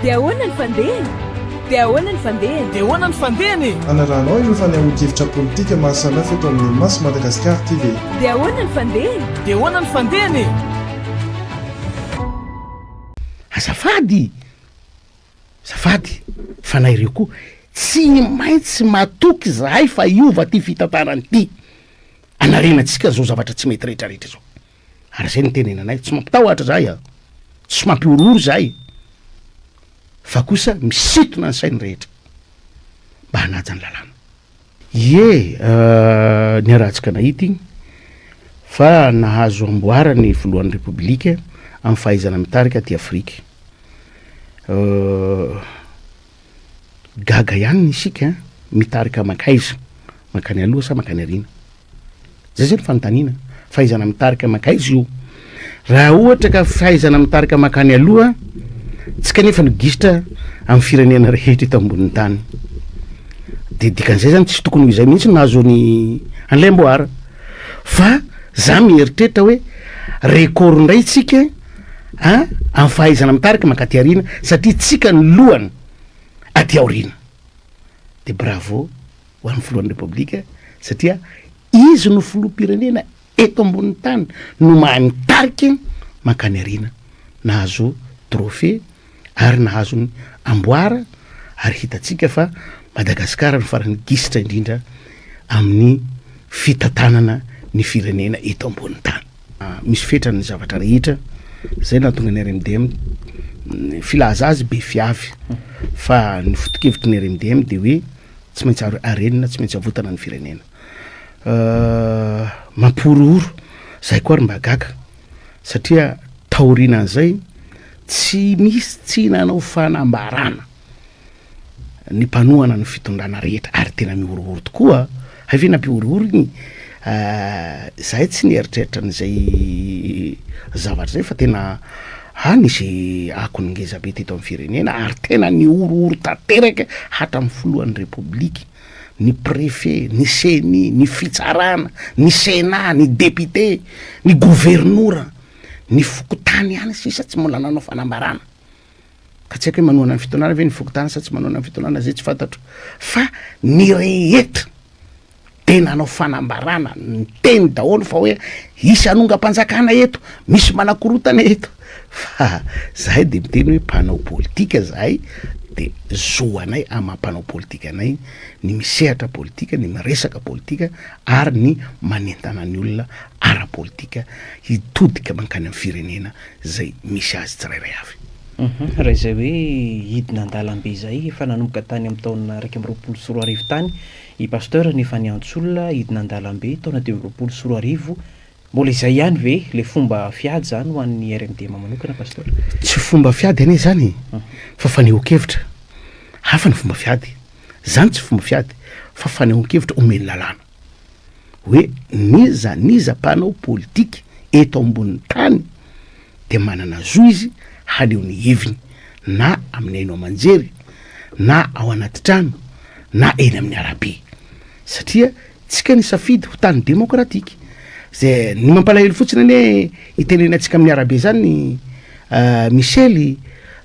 Dia ahoana ny fandehany? Dia ahoana ny fandehany? Dia ahoana ny fandehany e? Hanarahanao ireo fanehoan-kevitra politika maro samihafa eto amin'ny Maso Madagascar TV. Dia ahoana ny fandehany? Dia ahoana ny fandehany e? Azafady! Azafady fa na ireo koa tsy maintsy matoky izahay fa hiova ty fitantarana ity. Anarenantsika zao zavatra tsy mety rehetra rehetra zao. Ary zay no itenenanay, tsy mampitahotra zahay a, tsy mampihorohoro zahay, fa kosa misintona ny sain'ny rehetra mba hanaja ny lalàna. Ie, niarahantsika nahita iny fa nahazo amboara ny filohan'ny Repoblika amin'ny fahaizana mitarika aty Afrika. Gaga ihany isika mitarika mankaiza, mankany aloha sa mankany aoriana? Zay zay ny fanontaniana, fahaizana mitarika mankaiza io? Raha ohatra ka fahaizana mitarika mankany aloha, tsika nefa no gisitra amin'ny firenena rehetra eto ambonin'ny tany. De dikan'izay zany tsy tokony ho izay mihitsy no nahazo ny an'ilay amboara. Fa za mieritreritra hoe record indray tsika a amin'ny fahaizana mitarika mankaty aoriana satria tsika ny lohany aty aoriana. De bravo ho an'ny filohan'ny Repoblika satria izy no filoham-pirenena eto ambonin'ny tany no mahay mitarika mankany aoriana. Nahazo trophée ary nahazo ny amboara ary hitantsika fa Madagasikara no farany gisitra indrindra amin'ny fitantanana ny firenena eto ambonin'ny tany. Misy fetrany ny zavatra rehetra, zay nahatonga ny RMDM filaza azy be fiavy fa ny foto-kevitry ny RMDM de hoe tsy maintsy arenina, tsy maintsy avotana ny firenena. Mampihorohoro, zahay koa ary mba gaga satria taorianan'izay tsy misy tsy nanao fanambarana ny mpanohana ny fitondrana rehetra ary tena mihorohoro tokoa, hay ve nampihorohoro iny, zahay tsy nieritreritra an'izay zavatra zay fa tena ha nisy akony ngeza be teto amin'ny firenena ary tena nihorohoro tanteraka hatramin'ny filohan'ny repoblika, ny prefet, ny ceni, ny fitsarana, ny senat, ny député, ny governora, ny fokontany ihany sisa tsy mbola nanao fanambarana. Ka tsy haiko hoe manohana ny fitondrana ve ny fokontany sa tsy manohana ny fitondrana zay tsy fantatro fa ny rehetra de nanao fanambarana niteny daholo fa hoe hisy hanongam-panjakana eto, misy manakorotana eto fa zahay de miteny hoe mpanao politika zahay de zo anay amin'ny maha mpanao politika anay ny misehatra politika, ny miresaka politika ary ny manentana ny olona ara-politika hitodika mankany amin'ny firenena izay misy azy tsirairay avy. Raha izay hoe hidina an-dalambe izay, efa nanomboka tany amin'ny taona 2021 tany i Pasteur no efa niantso olona hidina an-dalambe, taona 2025, mbola izay ihany ve ilay fomba fiady izany ho an'ny RMDM manokana Pasteur? Tsy fomba fiady anie izany e, fa fanehoan-kevitra. Hafa ny fomba fiady. Izany tsy fomba fiady fa fanehoan-kevitra omen'ny lalàna. Hoe n'iza n'iza mpanao politika eto ambonin'ny tany dia manana zo izy haneho ny heviny na amin'ny haino aman-jery na ao anaty trano na eny amin'ny arabe satria tsika nisafidy ho tany demokratika. Zay ny mampalahelo fotsiny anie itenenantsika amin'ny arabe zany Michel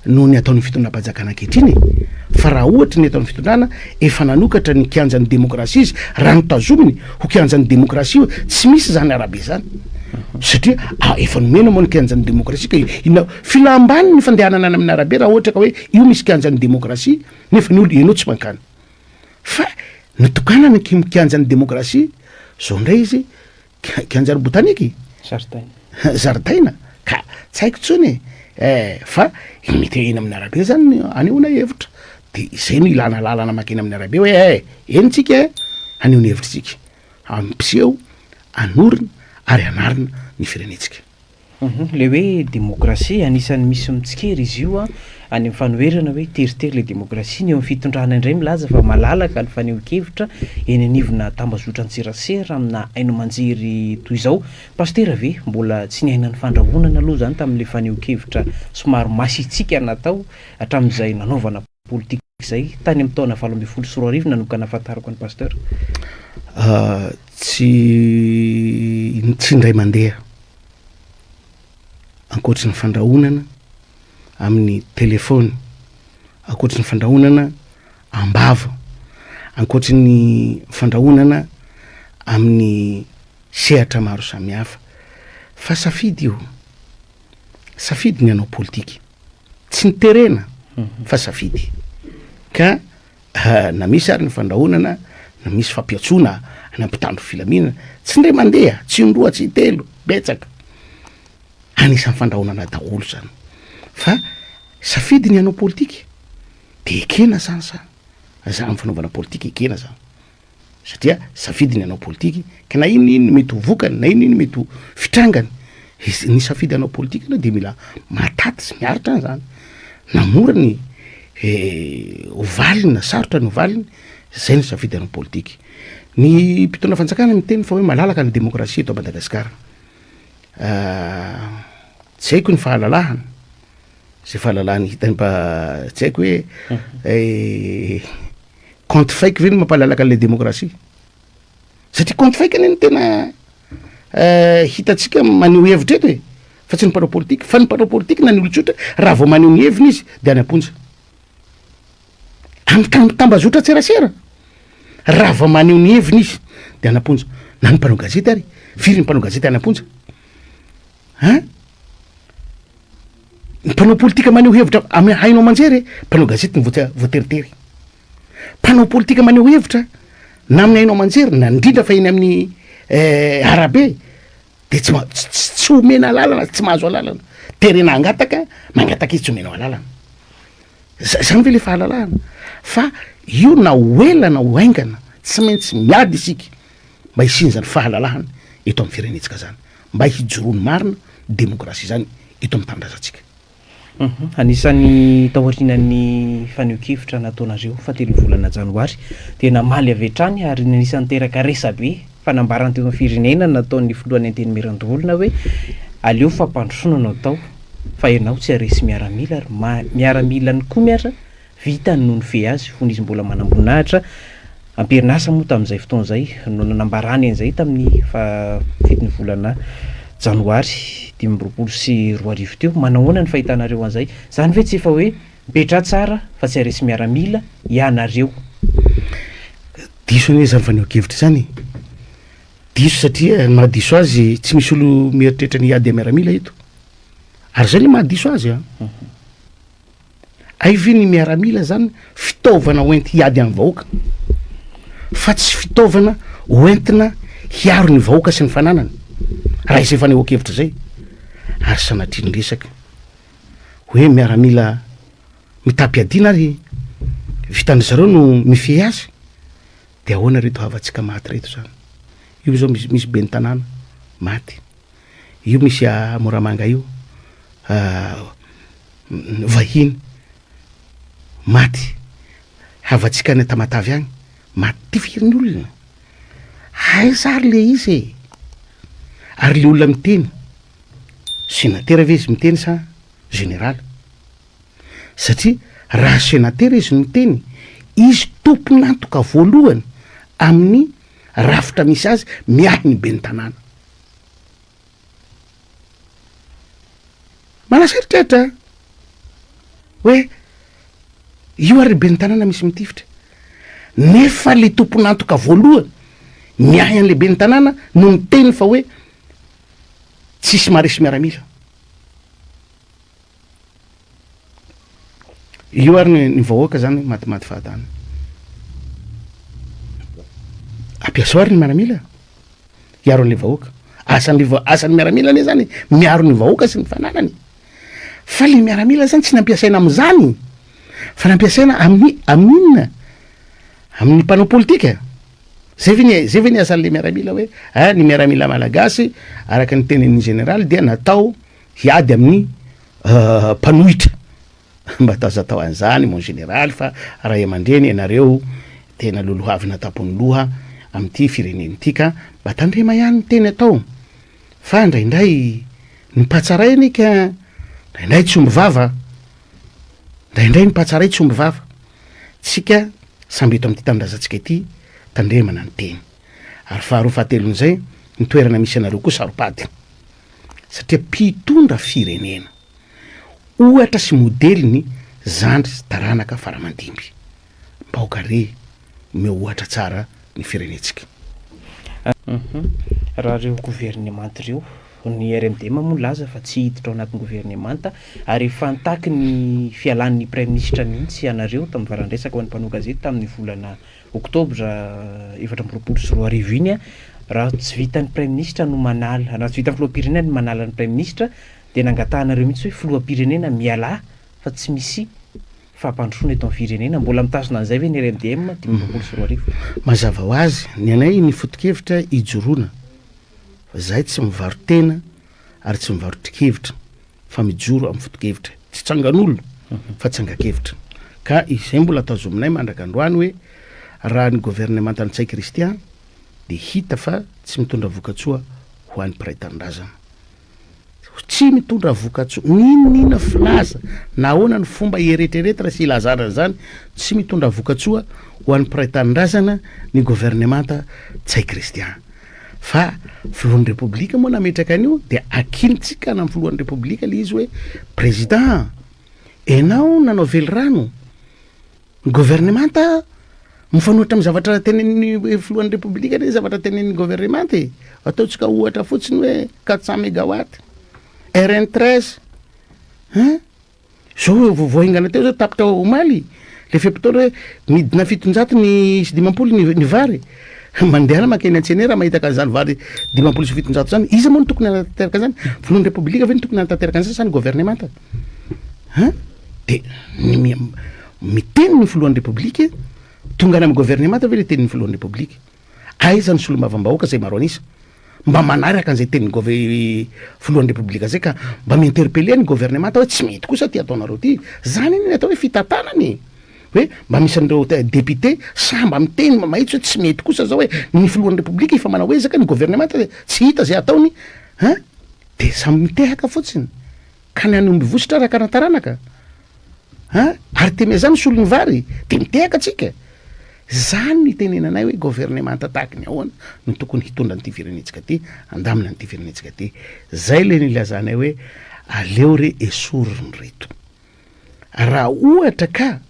noho ny ataon'ny fitondram-panjakana ankehitriny e! Fa raha ohatra ny ataon'ny fitondrana efa nanokatra ny kianjan'ny demokrasia izy, raha notazominy ho kianjan'ny demokrasia io, tsy misy izany arabe izany satria efa nomena moa ny kianjan'ny demokrasia ka inona filam-bany ny fandehanana any amin'ny arabe raha ohatra ka hoe io misy kianjan'ny demokrasia nefa ny olo ianao tsy mankany fa notokanana ny kianjan'ny demokrasia zao indray izy Kianjan'ny botanique? Zaridaina. Zaridaina? Ka tsy haiko intsony e! Eh, fa mety eny amin'ny arabe zany no anehoana hevitra. De izay no ilana lalana mankeny amin'ny arabe hoe eh, eny tsika eh, haneho ny hevitritsika, hampiseho, hanorina ary hanarina ny firenentsika. Ilay hoe demokrasia, anisan'ny misy mitsikera izy io any amin'ny fanoherana hoe teritery ilay demokrasia, ny eo amin'ny fitondrana indray milaza fa malalaka ny fanehoan-kevitra eny anivona tambazotran-tserasera amina haino aman-jery toy izao. Pasitera ve mbola tsy niaina ny fandrahonana aloha izany tamin'ilay fanehoan-kevitra somary masiatsiaka natao hatramin'izay nanaovana politika izay tany amin'ny taona 2018 nanomboka nahafantarako an'i Pasteur? Tsy tsy indray mandeha ankoatry ny fandrahonana amin'ny telefaony. ankoatry ny fandrahonana am-bava, ankoatry ny fandrahonana amin'ny sehatra maro samihafa fa safidy io, safidy ny hanao politika, tsy ny terena fa safidy ka na misy ary ny fandrahonana na misy fampiantsoana any mpitandro filaminana, tsy indray mandeha, tsy indroa, tsy intelo, betsaka, anisan'ny fandrahonana daholo zany fa safidy ny hanao politika de ekena zany zany, za amy fanaovana politika ekena zany. Satria safidy ny hanao politiky ka na inona inona mety ho vokany na inona inona mety ho fitrangany, ny safidy hanao politiky aloha de mila mahataty sy miaritra an'zany, na mora ny ho valiny na sarotra ny ho valiny, zay ny safidy hanao politiky. Ny mpitondra fanjakana miteny fa hoe malalaka ny demokrasia eto Madagasikara, tsy haiko ny fahalalahana, zay fahalalahana hitany mba tsy haiko hoe Compte fake ve no mampalalaka an'ilay demokrasia? Satria compte fake anie no tena hitantsika maneho hevitra eto e, fa tsy ny mpanao politika, fa ny mpanao politika na ny olon-tsotra raha vao maneho ny heviny izy de any am-ponja. Amin'ny tam- tambazotran-tserasera, raha vao maneho ny heviny izy de any am-ponja, na ny mpanao gazety ary, firy ny mpanao gazety any am-ponja? Hein? Ny mpanao politika maneho hevitra amin'ny haino aman-jery e, mpanao gazety no voate- voateritery. Mpanao politika maneho hevitra na amin'ny haino aman-jery na indrindra fa eny amin'ny arabe de tsy ma- tsy tsy tsy omena alalana, tsy mahazo alalana. Terena hangataka, mangataka izy tsy omenao alalana. Za- zany ve le fahalalahana? Fa io na ho ela na ho haingana tsy maintsy miady isika mba hisian'izany fahalalahana eto amin'ny firenentsika zany. Mba hijoroan'ny marina demokrasia zany eto amin'ny tanindrazantsika. Anisan'ny taorianan'ny fanehoan-kevitra nataonareo faha telo volana janoary dia namaly avy hatrany ary ny anisan'ny niteraka resabe fanambarana teo amin'ny firenena nataon'ny filohan'ny Antenimierandoholona hoe aleo fampandrosoana no atao fa ianao tsy haresy miaramila ary miaramila nikomy aza Vitany no nifehy azy fony izy mbola manamboninahitra am-perinasa moa tamin'izay fotoana izay no nanambarany an'izay tamin'ny faha fiton'ny volana janoary 2025 teo. Manahoana ny fahitanareo an'izay? Izany ve tsy efa hoe mipetraha tsara fa tsy haresy miaramila ianareo? Diso anie izany fanehoan-kevitra izany e! Diso satria ny maha diso azy tsy misy olo mieritreritra ny hiady miaramila eto. Ary zay le maha diso azy an! Hay ve ny miaramila zany fitaovana hoenti hiady amin'ny vahoaka fa tsy fitaovana hoentina hiaro ny vahoaka sy ny fananany raha izay fanehoan-kevitra izay ary sanatria ny resaka hoe miaramila mitam-piadiana ary vitan-dry zareo no mifehy azy de ahoana reto havantsika maty reto zany io zao misy misy ben'ny tanàna maty io misy Moramanga io vahiny maty havantsika any Tamatave agny maty tifirin'ny olona aiza ary le izy e ary le olona miteny senatera ve izy miteny sa général satria raha senatera izy no miteny izy tompon'antoka voalohany amin'ny rafitra misy azy miahy ny ben'ny tanàna Malasa eritreritra hoe io ary ben'ny tanàna misy mitifitra nefa le tompon'antoka voalohany miahy an'le ben'ny tanàna no miteny fa hoe tsisy maharesy miaramila. Io ary ny ny vahoaka zany matimaty fahatany. Ampiasao ary ny miaramila hiaro an'le vahoaka. Asan'le va- asan'ny miaramila anie zany miaro ny vahoaka sy ny fananany. Fa le miaramila zany tsy nampiasaina am'zany fa nampiasaina amin'ny amin'inona? Amin'ny mpanao politika. Zay ve ny zay ve ny asan'le miaramila hoe ah ny miaramila malagasy araka ny tenin'ny général dia natao hiady amin'ny mpanohitra. Mba aza atao an'izany mon général fa ray aman-dreny ianareo tena lolohavina an-tampon'ny loha amin'ity firenena ity ka mba tandrema ihany ny teny atao fa indraindray ny mpatsaray anie ka indraindray tsy omby vava, indraindray ny mpatsaray tsy omby vava. Tsika samby eto amin'ity tanindrazantsika ity tandremana ny teny. Ary faharoa fahatelon'izay ny toerana misy anareo koa saro-pady satria mpitondra firenena. Ohatra sy modely ny zandry sy taranaka fara aman-dimby. Mba aoka re omeo ohatra tsara ny firenentsika. Raha ireo governemanta ireo, ny RMDM moa nilaza fa tsy hiditra ao anatin'ny governemanta ary efa nitaky ny fialan'ny praiminisitra mihitsy ianareo tamin'ny valan-dresaka ho an'ny mpanao gazety tamin'ny volana oktobra 2024 iny, raha tsy vitan'ny praiminisitra no manala, raha tsy vitan'ny filoham-pirenena ny manala ny praiminisitra dia nangatahanareo mihitsy hoe filoham-pirenena mialà fa tsy misy fampandrosoana eto amin'ny firenena. Mbola mitazona an'izay ve ny RMDM 2025? Mazava ho azy, ny anay ny foto-kevitra ijoroana fa zahay tsy mivaro-tena ary tsy mivaro-trikevitra fa mijoro amin'ny foto-kevitra. Tsy tsangan'olona fa tsangan-kevitra. Ka izay mbola tazominay mandraka androany hoe raha ny governemanta Ntsay Christian dia hita fa tsy mitondra vokatsoa ho an'ny mpiray tanindrazana. Tsy mitondra vokatsoa, n'inon'inona filaza na ahoana ny fomba hieretreretana sy hilazana an'izany, tsy mitondra vokatsoa ho an'ny mpiray tanindrazana ny governemanta Ntsay Christian. Fa filohan'ny Repoblika moa nametraka an'io dia akintsika any amin'ny filohan'ny Repoblika ilay izy hoe Président, enao nanao velirano, Ny governemanta mifanohitra amin'ny zavatra tenenin'ny filohan'ny repoblika anie ny zavatra tenenin'ny governemanta e. Ataontsika ohatra fotsiny hoe 400 megawatt, RN 13, hein? Zao vao voaingana teo zao tapitra omaly le fe-potoana hoe midina 700 ny sy 50 ny ny vary. Mandehana mankeny an-tsena raha mahita ka zany vary 750 zany. Iza moa no tokony hanatanteraka an'izany? Filohan'ny repoblika ve no tokony hanatanteraka an'izany sa ny governemanta? Hein? De ny miteny ny filohan'ny repoblika, tonga any amin'ny governemanta ve le tenin'ny filohan'ny repoblika? Aiza ny solombavambahoaka zay maro an'isa? Mba manaraka an'izay tenin'ny gove filohan'ny repoblika zay ka mba mi-interpeller ny governemanta hoe tsy mety kosa ty ataonareo ty. Zany anie ny atao hoe fitantanana e! Hoe mba misy an'ireo député sahy mba miteny mba mahitsy hoe tsy mety kosa zao hoe ny filohan'ny repoblika efa manao ezaka ny governemanta tsy hita zay ataony hein! De samy mitehaka fotsiny. Ka ny any omby vositra araka ny taranaka a! Artemezan misolo ny vary de mitehaka tsika! Zany no itenenanay hoe governemanta tahaky ny ahoana no tokony hitondra an'ity firenentsika ty, handamina an'ity firenentsika ty. Zay le nilazanay hoe aleo re esoriny reto. Raha ohatra ka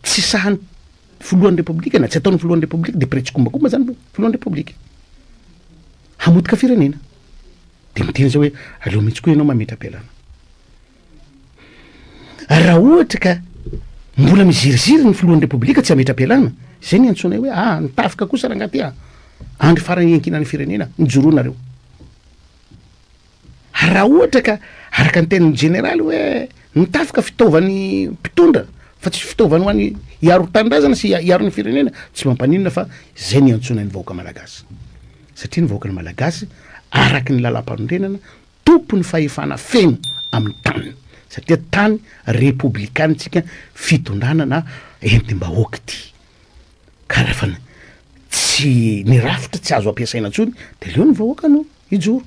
tsy sahan'ny filohan'ny repoblika na tsy ataon'ny filohan'ny repoblika de mpiray tsikombakomba zany filohan'ny repoblika. Hamotika firenena. De miteny zay hoe aleo mihitsy koa ianao mametra-pialana. Raha ohatra ka mbola miziriziry ny filohan'ny repoblika tsy hametra-pialana, zay ny antsoinay hoe ah ny tafika kosa rangahy ty ah, andry farany iankinan'ny firenena, mijoroa nareo. Ary raha ohatra ka araka ny tenin'ny jeneraly hoe ny tafika fitaovan'ny mpitondra fa tsy fitaovany ho an'ny hiaro tanindrazana sy hiaro ny firenena, tsy mampaninona fa zay ny iantsoana ny vahoaka malagasy. Satria ny vahoakan'ny malagasy araka ny lalampanorenana tompon'ny fahefana feno amin'ny taniny satria tany repoblikana tsika fitondrana na entim-bahoaka ity ka raha fa tsy ny rafitra tsy azo ampiasaina intsony de aleo ny vahoaka no hijoro.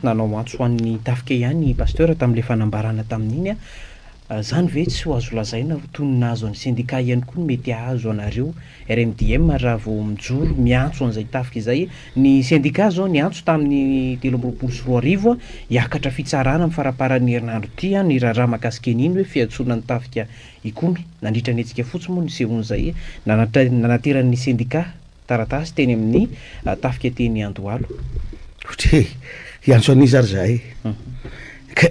Nanao antso ho an'ny tafika ihany i Pasteur tamin'ilay fanambarana tamin'iny. Izany ve tsy ho azo lazaina ho toy ny nahazo an'ny sendika ihany koa no mety hahazo anareo RMDM raha vao mijoro miantso an'izay tafika izay? Ny sendika izao niantso tamin'ny 2023 hiakatra fitsarana amin'ny faramparan'ny herinandro ity ny raharaha mahakasika an'iny hoe fiantsoana ny tafika hikomy. Nandritra ny hetsika fotsy moa nisehoan'izay nanateran'ny sendika taratasy teny amin'ny tafika teny Andohalo. Ohatry hoe hiantso an'iza ary zahay? Ka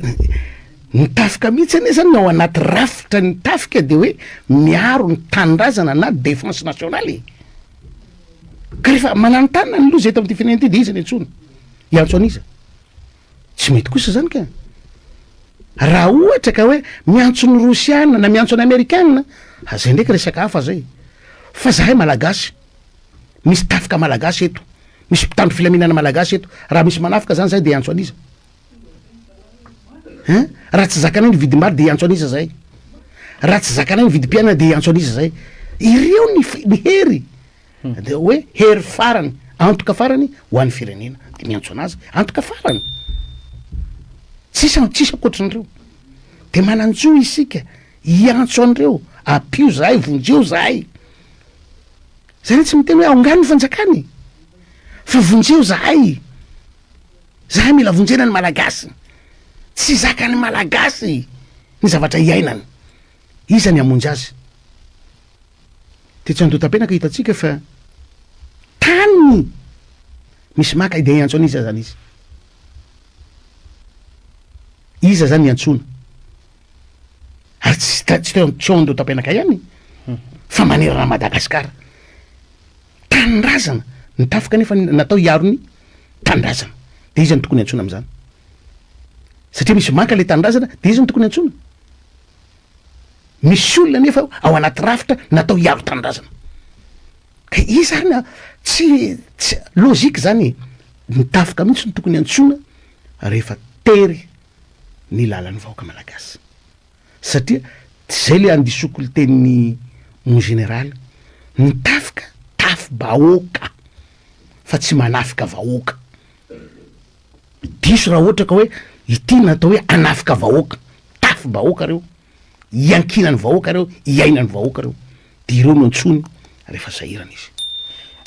ny tafika mihitsy anie zany ny ao anaty rafitra ny tafika de hoe miaro ny tanindrazana na défense nationale e. Ka rehefa mananontanona ny loza eto amin'ity firenena ity de iza no iantsoana? Hiantso an'iza? Tsy mety kosa zany ka. Raha ohatra ka hoe miantso ny Rosiana na miantso ny Amerikana, zay ndraiky resaka hafa zay. Fa zahay Malagasy, misy tafika Malagasy eto, misy mpitandro filaminana Malagasy eto, raha misy manafika zany zahay de hiantso an'iza? Hein? Raha tsy zakanay ny vidim-bary de hiantso an'iza zahay? Raha tsy zakanay ny vidim-piainana de hiantso an'iza zahay? Ireo ny ny hery. Dia hoe hery farany, antoka farany ho an'ny firenena. Dia miantso anazy, antoka farany. Tsisy tsisy ankoatran'ireo. Dia manan-jo isika hiantso an'ireo, ampio zahay, vonjeo zahay. Zay anie tsy miteny hoe aongano ny fanjakana e. Fa vonjeo zahay. Zahay mila vonjena ny Malagasy. Tsy zakan'ny Malagasy ny zavatra iainany. Iza ny hamonjy azy? Tetsy Andohatapenaka hitantsika fa tany misy maka dia hiantso an'iza zany izy? Iza zany hiantsoana? Ary tsy tsy teo tsy ao Andohatapenaka ihany fa manerana an'i Madagasikara. Tanindrazana, ny tafika anefa natao hiaro ny tanindrazana. Dia iza no tokony hiantsoana amin'izany? Satria misy maka ilay tanindrazana dia iza no tokony hiantsoana? Misy olona anefa ao anaty rafitra natao hiaro tanindrazana. Ka iza ary na tsy tsy logique zany e. Ny tafika mihitsy no tokony antsoina rehefa tery ny lalan'ny vahoaka malagasy. Satria tsy zay le andisoko le tenin'i mon général, ny tafika tafi-bahoaka fa tsy manafika vahoaka. Diso raha ohatra ka hoe ity natao hoe hanafika vahoaka, tafi-bahoaka reo, iankinan'ny vahoaka reo, iainan'ny vahoaka reo, de ireo no antsoiny rehefa sahirana izy.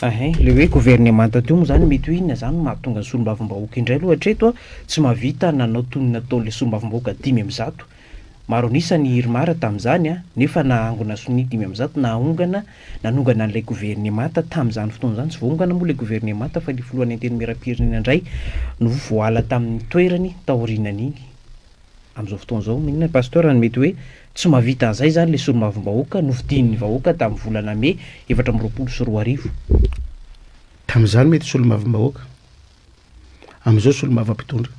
Ahay, le hoe governemanta teo moa zany mety hoe inona zany no mahatonga ny solombavambahoaka indray aloha hatreto a, tsy mahavita nanao toy ny nataon'le solombavambahoaka 105. Maro an'isa ny IRMAR tamin'izany a, nefa nahangona sonia 105 nahongana, nanongana an'ilay governemanta tamin'izany fotoana izany, tsy voaongana moa ilay governemanta fa ilay filohan'ny antenimierampirenena indray no voaala tamin'ny toerany taorianan'iny. Amin'izao fotoana izao, inona Pasteur no mety hoe tsy mahavita an'izay izany ilay solombavambahoaka nofidian'ny vahoaka tamin'ny volana mey 2024? Tamin'izany mety solombavambahoaka, amin'izao solombavampitondra.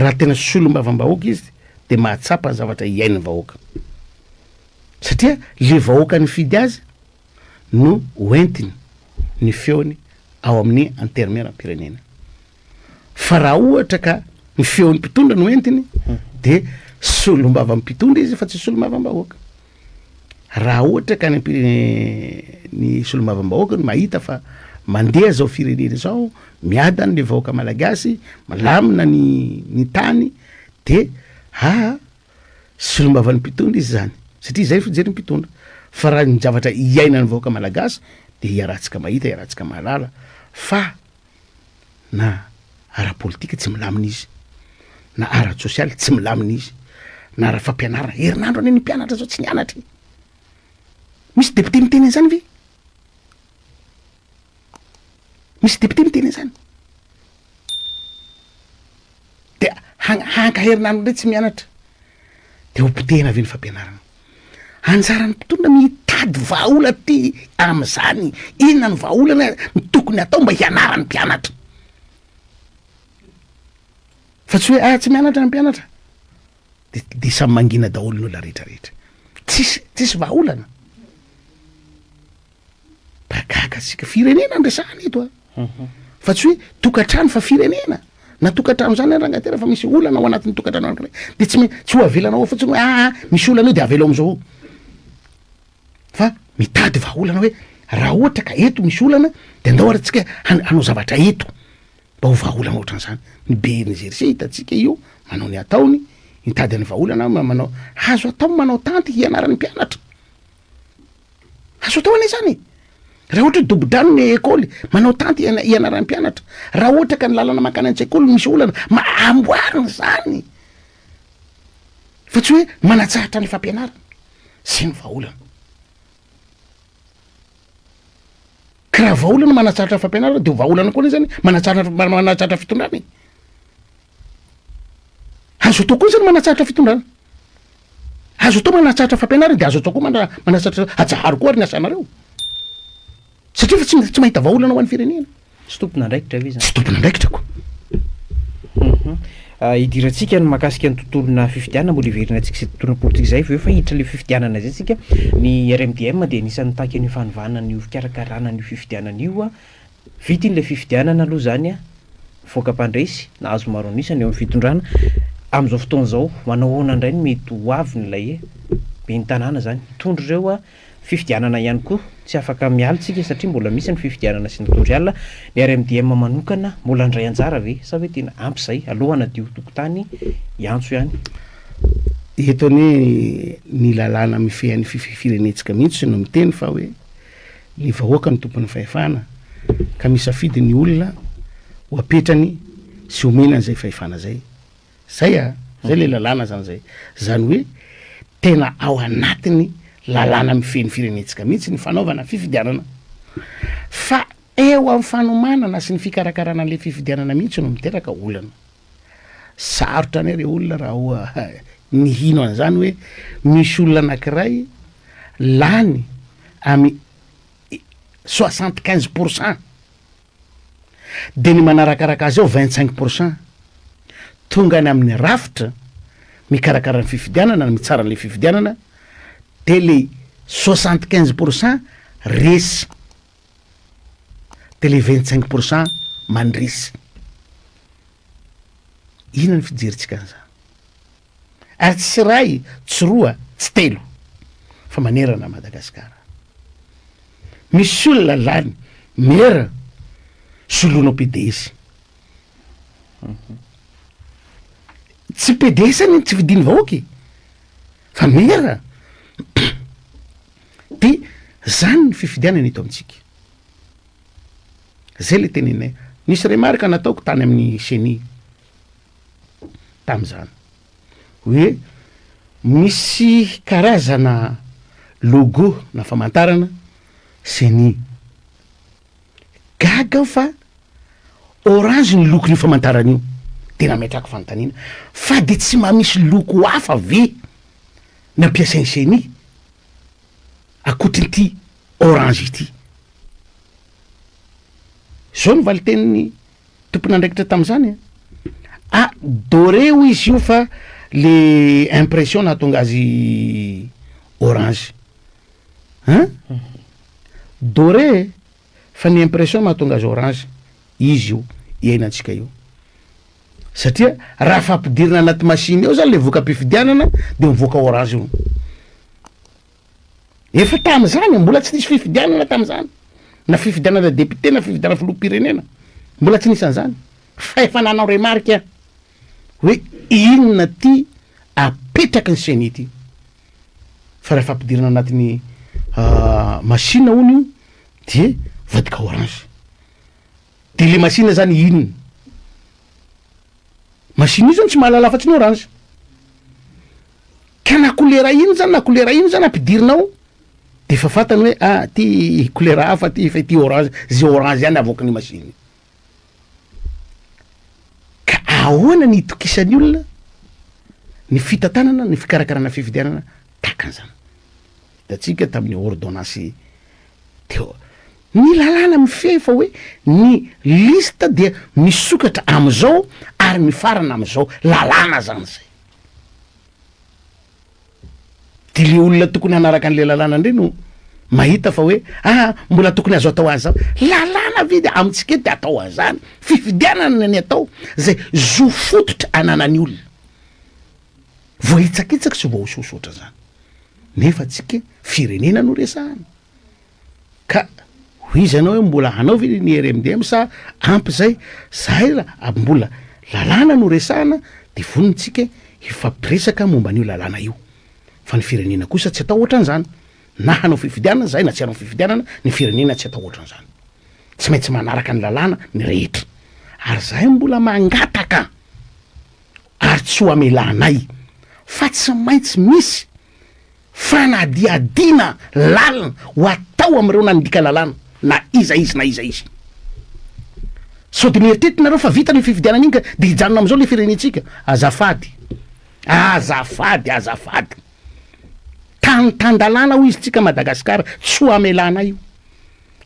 Raha tena solombavambahoaka izy de mahatsapa ny zavatra iain'ny vahoaka. Satria le vahoaka nifidy azy no hoentiny ny feony ao amin'ny antenimierampirenena. Fa raha ohatra ka ny feon'ny mpitondra no entiny de solombavam'mpitondra izy fa tsy solombavambahoaka. Raha ohatra ka ny ny solombavambahoaka no mahita fa mandeha zao firenena zao, miadana ny vahoaka malagasy, milamina ny ny tany de aa solombavan'ny mpitondra izy zany satria zay fijerin'ny mpitondra fa raha ny zavatra iainan'ny vahoaka malagasy de iarahantsika mahita, iarahantsika mahalala fa na ara-politika tsy milamina izy, na ara-tsosialy tsy milamina izy, na ara-fampianarana, herinandro anie ny mpianatra zao tsy nianatra e! Misy député miteny an'izany ve? Misy député miteny an'izany? De hang- haka herinandro indray tsy mianatra, de ho potehina ve ny fampianarana? Anjaran'ny mpitondra mitady vahaolana ty am'zany, inona ny vahaolana no tokony atao mba hianaran'ny mpianatra? Fa tsy hoe ah tsy mianatra ny mpianatra, de de samy mangina daholo ny olona rehetra rehetra, tsisy tsisy vahaolana. Mba gaga tsika, firenena no resahana eto a, fa tsy hoe tokantrano fa firenena, na tokantrano zany ary rangahy tena fa misy olana ao anatin'ny tokantrano anakiray de tsy mai- tsy ho avelanao ao fotsiny hoe aa misy olana eo de avelao am'zao eo, fa mitady vahaolana hoe raha ohatra ka eto misy olana de andao ary tsika han- hanao zavatra eto mba ho vahaolana ohatran'zany, ny BNGRC hitantsika io manao ny ataony, mitady ny vahaolana manao, azo atao ny manao tanty hianaran'ny mpianatra. Azo atao anie zany e! Raha ohatra hoe dobo-drano ny école, manao tanty iana- ianaran'ny mpianatra. Raha ohatra ka ny lalana mankany an-tsekoly misy olana, ma- amboarina zany! Fa tsy hoe manatsahatra ny fampianarana. Zay no vahaolana. Ka raha vahaolana manatsahatra ny fampianarana de ho vahaolana koa anie zany manatsahatra manatsahatra fitondrana e! Azo atao koa zany manatsahatra fitondrana. Azo atao manatsahatra fampianarana de azo atao koa mana- manatsahatra atsaharo koa ary ny asanareo. Satria fa tsy tsy mahita vahaolana ho an'ny firenena. Tsy tompon'andraikitra ve zany? Tsy tompon'andraikitra ko. Hum. Hidirantsika ny mahakasika ny tontolona fifidianana, mbola hiverinantsika izay tontolona politika izay avy eo fa hiditra ilay fifidianana izay tsika. Ny RMDM dia anisan'ny nitaky an'io fanovana an'io fikarakarana an'io fifidianana io. Vita iny ilay fifidianana aloha izany an, nivoaka mpandresy, nahazo maro an'isa ny eo amin'ny fitondrana. Amin'izao fotoana izao, manao ahoana indray ny mety ho avin'ilay ben'ny tanàna izany? Hitondra ireo fifidianana ihany koa, tsy afaka miala isika satria mbola misy ny fifidianana senatorial. Ny RMDM manokana mbola handray anjara ve sa hoe tena ampy izay, aleo hanadio tokotany hiantso ihany? Eto anie ny lalàna mifehy ny firenentsika mihitsy no miteny fa hoe Ny vahoaka no tompon'ny fahefana ka misafidy ny olona ho apetrany sy omena an'izay fahefana zay. Zay a! Zay le lalàna zany zay. Zany hoe. Tena ao anatin'ny lalàna mifehy ny firenentsika mihitsy ny fanaovana fifidianana. Fa eo amin'ny fanomanana sy ny fikarakarana an'ilay fifidianana mihitsy no miteraka olana. Sarotra anie re olona raha oa ny hino an'izany hoe misy olona anankiray lany amy 75 pour cent de ny manarakaraka azy eo 25 pour cent tonga any amin'ny rafitra mikarakara ny fifidianana na mitsara an'le fifidianana de le 75 pour cent resy de le 25 pour cent mandresy. Inona ny fijerintsika an'izany? Ary tsy iray, tsy roa, tsy telo fa manerana an'i Madagasikara. Misy olona lany mera soloinao pds. Tsy pds anie tsy fidin'ny vahoaka e, fa mera. De zany ny fifidianana eto amintsika. Zay le teneninay. Nisy remarque nataoko tany amin'ny ceni tam'zany hoe misy karazana logo na famantarana ceni. Gaga aho fa orange ny lokon'io famantarana io. De nametrahako fanontaniana fa de tsy mba misy loko hafa ve ny ampiasain'ny ceni ankoatrin'ity orange ity? Zao ny valitenin'ny tompon'andraikitra tamin'izany a! Ah, doré hoy izy io fa le impression nahatonga azy orange. Hein? Doré fa ny impression mahatonga azy orange. Izy io iainantsika io. Satria raha fampidirina anaty machine ao zany le voka-pifidianana de mivoaka orange io. Efa tamin'izany, mbola tsy nisy fifidianana tamin'izany, na fifidianana député na fifidianana filoham-pirenena, mbola tsy nisy an'izany, fa efa nanao remarque aho hoe inona ty apetraky ny ceni ty, fa raha fampidirana anatin'ny machine hono io de voadika orange, de le machine zany inona? Machine io zany tsy mahalala afa-tsy ny orange. Ka na kolera ino zany na kolera ino zany ampidirina ao de efa fantany hoe ah ty kolera hafa ty fa ity orange, ze orange ihany avoakan'ny machine. Ka ahoana ny itokisan'ny olona ny fitantanana ny fikarakarana fifidianana tahaka an'izany? Hitantsika tamin'ny ordonnance teo ny lalàna mifehy fa hoe ny liste dia misokatra am'izao ary mifarana am'izao, lalàna zany zay. De le olona tokony hanaraka an'le lalàna ndray no mahita fa hoe ah mbola tokony azo atao an'zao, lalàna ve de amintsika eto de atao an'zany, fifidianana ny atao zay zo fototra ananan'ny olona, voahitsakitsaka sy voahosohoso ohatran'zany, nefa tsika firenena no resahana. Ka ho iza ianao hoe mbola hanao ve ny RMDM sa ampy zay? Zahay raha mbola lalàna no resahana de vonona tsika hifampiresaka momba an'io lalàna io. Fa ny firenena kosa tsy atao ohatran'izany. Na hanao fifidianana zahay na tsy hanao fifidianana, ny firenena tsy atao ohatran'izany. Tsy maintsy manaraka ny lalàna ny rehetra. Ary zahay mbola mangataka ary tsy ho amelanay fa tsy maintsy misy Fanadihadiana lalina ho atao amin'ireo nandika lalàna na iza izy na iza izy. Sao dia mieritreritra nareo fa vita ny fifidianana iny ka dia hijanona amin'izao le firenentsika? Azafady, azafady, azafady. Tany tan-dalàna hoy izy tsika Madagasikara, tsy ho amelanay io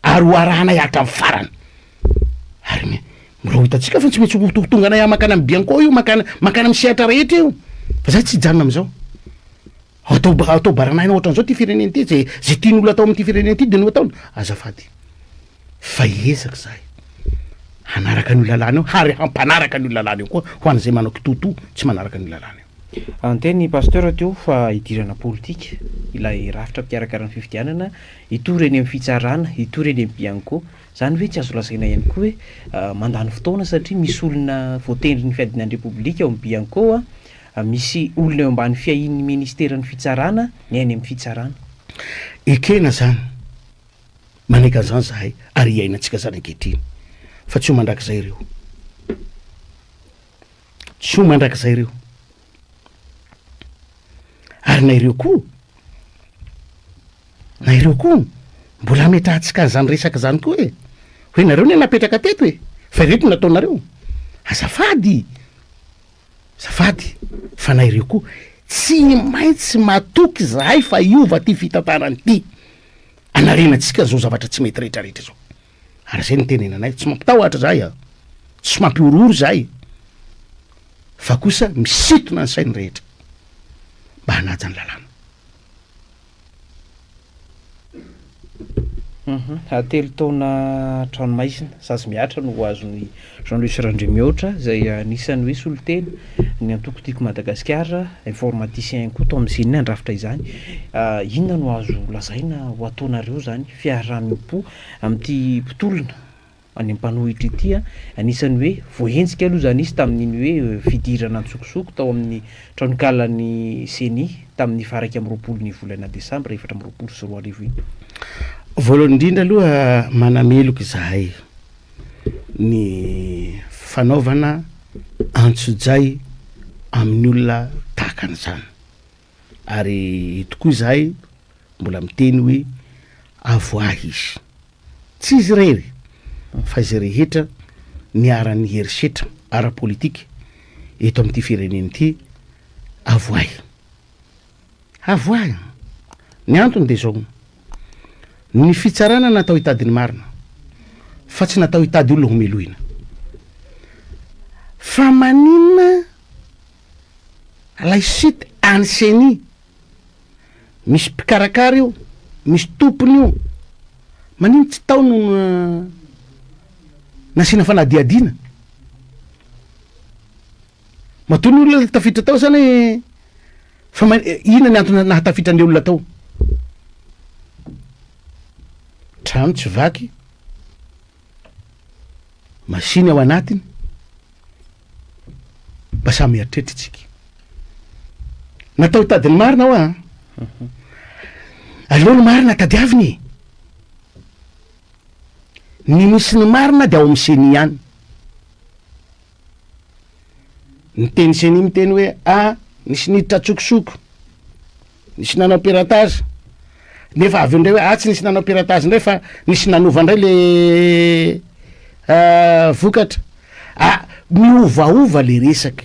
ary ho arahanay hatramin'ny farany. Ary ny mbola ho hitantsika fa tsy maintsy ho tonga anay mankany amin'ny Bianco io, mankany mankany amin'ny sehatra rehetra io. Fa za tsy hijanona amin'izao. Atao atao baranahina ohatran'izao ty firenena ity, zay zay tian'olona atao amin'ity firenena ity de no ataony. Azafady. Fa hiezaka zahay hanaraka an'io lalàna io ary hampanaraka an'io lalàna io koa ho an'izay manao kitoatoa tsy manaraka an'io lalàna io. Niteny Pasteur teo fa hidirana politika ilay rafitra mpikarakara ny fifidianana, hitory eny amin'ny fitsarana, hitory eny amin'ny Bianco. Izany ve tsy azo lazaina ihany koa hoe mandany fotoana satria misy olona voatendrin'ny fiadiana ny Repoblika ao amin'ny Bianco, misy olona eo ambany fiahian'ny ministeran'ny fitsarana ny any amin'ny fitsarana. Ekena izany, manaiky an'izany izahay ary iainantsika izany ankehitriny fa tsy ho mandrakizay ireo. Tsy ho mandrakizay ireo. Ary na ireo koa, na ireo koa mbola hametrahantsika an'izany resaka izany koa e! Hoe nareo anie napetraka teto e! Fa ireto no nataonareo. Azafady! Azafady fa na ireo koa tsy maintsy matoky izahay fa hiova ty fitantarana ity. Anarenantsika zao zavatra tsy mety rehetra rehetra zao. Ary zay no itenenanay, tsy mampitahotra zahay a! Tsy mampihorohoro zahay fa kosa misintona ny sain'ny rehetra mba hanaja ny lalàna. Telo taona tranomaizina, sazy mihatra no ho azon'i Jean Louis Randriamihoatra, izay anisan'ny hoe solontena ny antoko Tiako Madagasikara, informaticien ihany koa tao amin'ny Ceni nandrafitra izany. Inona no azo lazaina ho ataonareo izany fiaraha-miompo amin'ity mpitolona any mpanohitra ity a, anisan'ny hoe voahenjika aloha izany izy tamin'iny hoe fidirana an-tsokosoko tao amin'ny tranokalan'ny Ceni tamin'ny faha 21 ny volana desambra 2024 iny. Voalohany indrindra aloha manameloka izahay ny fanaovana antsojay amin'ny olona tahaka an'izany ary eto koa izahay mbola miteny hoe avoahy izy. Tsy izy irery fa izay rehetra niharan'ny herisetra ara-politika eto amin'ity firenena ity, avoahy. Avoahy. Ny antony dia izao, ny fitsarana natao hitady ny marina fa tsy natao hitady olona homelohina. Fa maninona ilay site any Ceni Misy mpikarakara io, misy tompony io, manino tsy tao no nasiana fanadihadiana? Matoa ny olona tafiditra tao zany fa inona ny antony nahatafiditra an'le olona tao? Trano tsy vaky, machine ao anatiny. Mba samy mieritreritra isika. Natao hitady ny marina hoa an. Aleo ny marina tadiavina e. Ny misy ny marina dia ao amin'ny ceni ihany. Ny teny ceni miteny hoe ah nisy niditra an-tsokosoko. Nisy nanao piratage, nefa avy eo ndray hoe ah tsy nisy nanao piratage ndray fa nisy nanova ndray le vokatra, ah miovaova le resaka,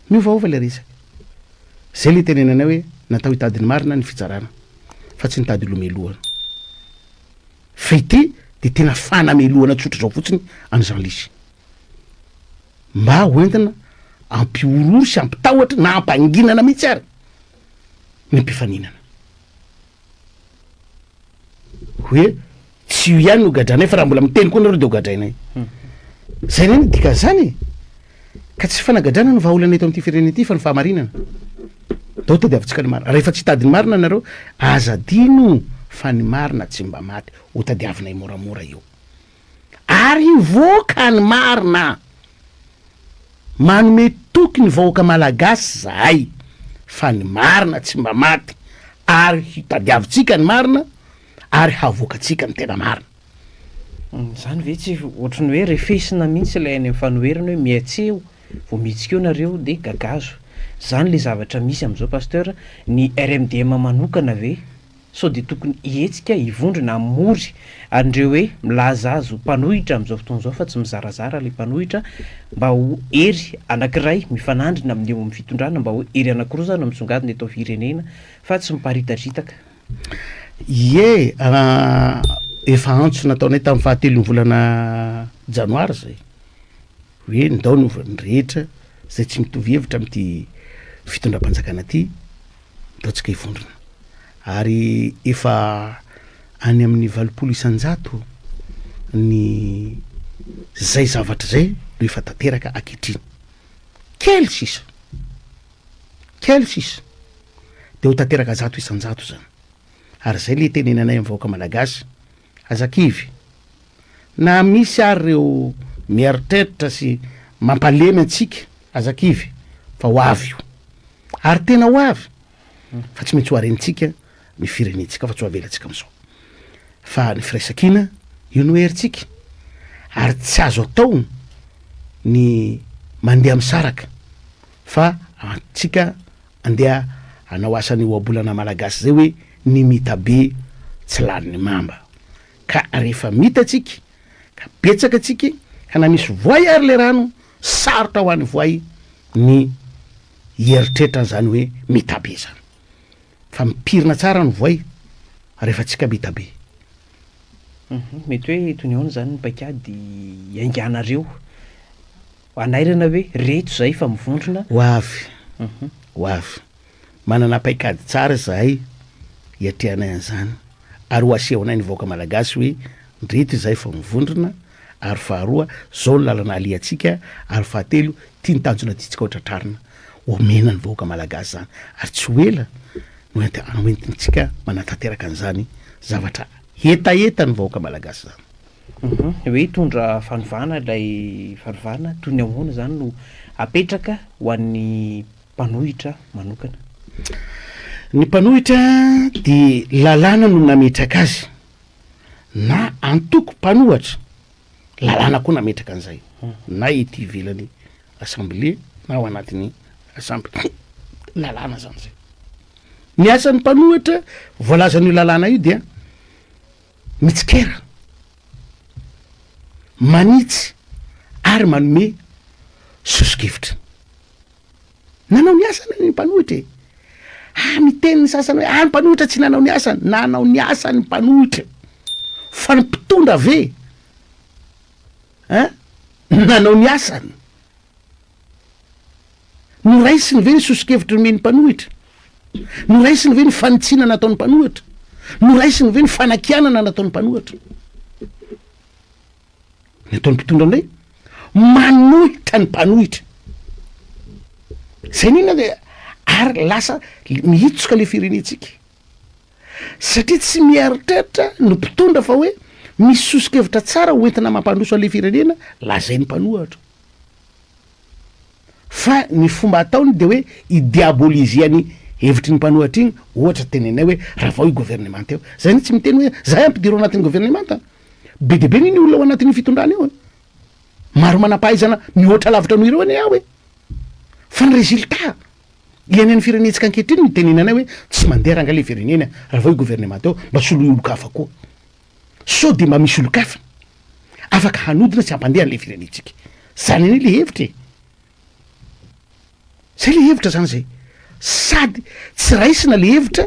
miovaova le resaka, zay le itenenanay hoe natao hitady ny marina ny fitsarana fa tsy nitady olomelohana, fa ity de tena fanamelohana tsotra zao fotsiny an'i Jean Lisy. Mba ho entina hampihorohoro sy hampitahotra na hampanginana mihitsy ary ny mpifaninana. Hoe tsy io ihany no gadranay fa raha mbola miteny koa nareo de ho gadrainay. Zay indray no dikan'izany e! Ka tsy fanagadrana no vahaolana eto amin'ity firenena ity fa ny fahamarinana. Ndao tadiavintsika ny marina. Rehefa tsy hitady ny marina nareo, aza adino fa ny marina tsy mba maty. Ho tadiavinay moramora io. Ary hivoaka ny marina. Manome toky ny vahoaka malagasy zahay fa ny marina tsy mba maty ary hitadiavintsika ny marina ary havoakantsika ny tena marina. Izany ve tsy ohatry ny hoe refesina mihitsy ilay any amin'ny fanoherana hoe mihatseho vao mihetsika eo nareo dia gagazo. Izany ilay zavatra misy amin'izao Pasteur, ny RMDM manokana ve Sao dia tokony hihetsika hivondrona hamory an'ireo hoe milaza azy ho mpanohitra amin'izao fotoana izao fa tsy mizarazara ilay mpanohitra mba ho hery anankiray mifanandrina amin'ny eo amin'ny fitondrana mba ho hery anankiroa izany no misongadina eto amin'ny firenena fa tsy miparitadritaka. Ie, efa antso nataonay tamin'ny fahatelon'ny volana janoary izay hoe ndao ny ny rehetra izay tsy mitovy hevitra amin'ity fitondram-panjakana ity Ataontsika hivondrona. Ary efa any amin'ny 80% ny zay zavatra zay no efa tanteraka ankehitriny. Kely sisa, kely sisa de ho tanteraka 100% zany. Ary zay le itenenanay amin'ny vahoaka malagasy, aza kivy. Na misy ary reo mieritreritra sy mampalemy antsika, aza kivy fa ho avy io. Ary tena ho avy fa tsy maintsy ho harentsika ny firenentsika fa tsy ho avelantsika amin'izao. Fa ny firaisankina io no herintsika ary tsy azo atao ny mandeha misaraka. Fa antsika andeha hanao asan'ny ohabolana malagasy zay hoe ny mita be tsy lanin'ny mamba. Ka rehefa mita tsika, ka betsaka tsika, ka na misy voay ary le rano, sarotra ho an'ny voay ny hieritreritra an'izany hoe mita be zany. Fa mipirina tsara ny voay rehefa tsika mita be. Mety hoe toy ny ahoana izany ny paikady hiainganareo hanairana hoe reto izahay fa mivondrona? Ho avy, ho avy. Manana paikady tsara izahay hiatrehanay an'izany ary ho asehonay ny vahoaka malagasy hoe ndreto izahay fa mivondrona ary faharoa zao ny lalana alehantsika ary fahatelo ity ny tanjona tiantsika ho tratrarina. Omena ny vahoaka malagasy izany ary tsy ho ela no enti- hoentintsika manatanteraka an'izany zavatra hetahetan'ny vahoaka malagasy izany. Hoe hitondra fanovana ilay fanovana toy ny ahoana izany no apetraka ho an'ny mpanohitra manokana? Ny mpanohitra dia lalàna no nametraka azy na antoko mpanohatra, lalàna koa nametraka an'izay na ety ivelany assemblée na ao anatin'ny assemblée, lalàna zany zay. Ny asan'ny mpanohitra voalazan'io lalàna io dia mitsikera, manitsy ary manome soso-kevitra. Nanao ny asany ny mpanohitra e. Ah, miteny ny sasany hoe ah, ny mpanohitra tsy nanao ny asany. Nanao ny asany ny mpanohitra. Fa ny mpitondra ve Hein? Nanao ny asany. Noraisiny ve ny soso-kevitra nomen'ny mpanohitra? Noraisiny ve ny fanitsiana nataon'ny mpanohitra? Noraisiny ve ny fanakianana nataon'ny mpanohitra? Ny ataon'ny mpitondra indray, manohitra ny mpanohitra. Zay n'inona de ary lasa mihitsoka le firenentsika. Satria tsy mieritreritra ny mpitondra fa hoe misy soso-kevitra tsara ho entina mampandroso an'ilay firenena lazain'ny mpanohatra. Fa ny fomba ataony dia hoe hi-diaboliser ny hevitry ny mpanohatra iny, ohatra teneninay hoe ravao io governemanta io. Zay anie tsy miteny hoe zahay ampidiro ao anatin'ny governemanta. Be dia be anie ny olona ao anatin'io fitondrana io e. Maro manam-pahaizana mihoatra lavitra noho ireo anie aho e. Fa ny résultat Iainan'ny firenentsika ankehitriny no itenenanay hoe tsy mandeha rangahy le firenena raha vao io gouvernement eo mba soloy olon-kafa koa. Sao dia mba misy olon-kafa afaka hanodina sy hampandeha an'le firenentsika. Zany anie le hevitra e. Zay le hevitra zany zay. Sady tsy raisina le hevitra